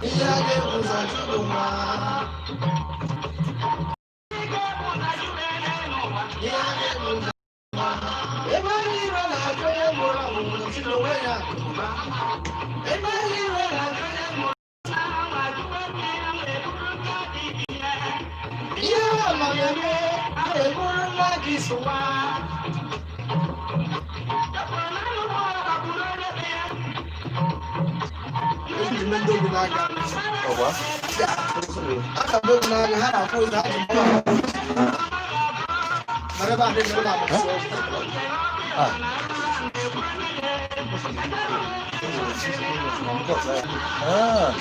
Ihe a ga-ebu ụzọ jụ bụ nwa. Ihe a ga-ebu ụzọ nwa. Ebe onye iro na-ajụ onye mụrụ ọmụmụ si n'onwe ya akụnụba. Ebe onye iro na-ajụ onye mụrụ. Ihe ama na-eme a na-eburu nwa gị sụwa. Eji m ndị ogwu n'aka. Ọgwa? Aka m ogwu n'aka ha na-akwụ ụzọ ha ji mmanụ akwụ ụzọ. Mara ebe a dị n'ụlọ agbasi ọgwụ. Ah. Ah.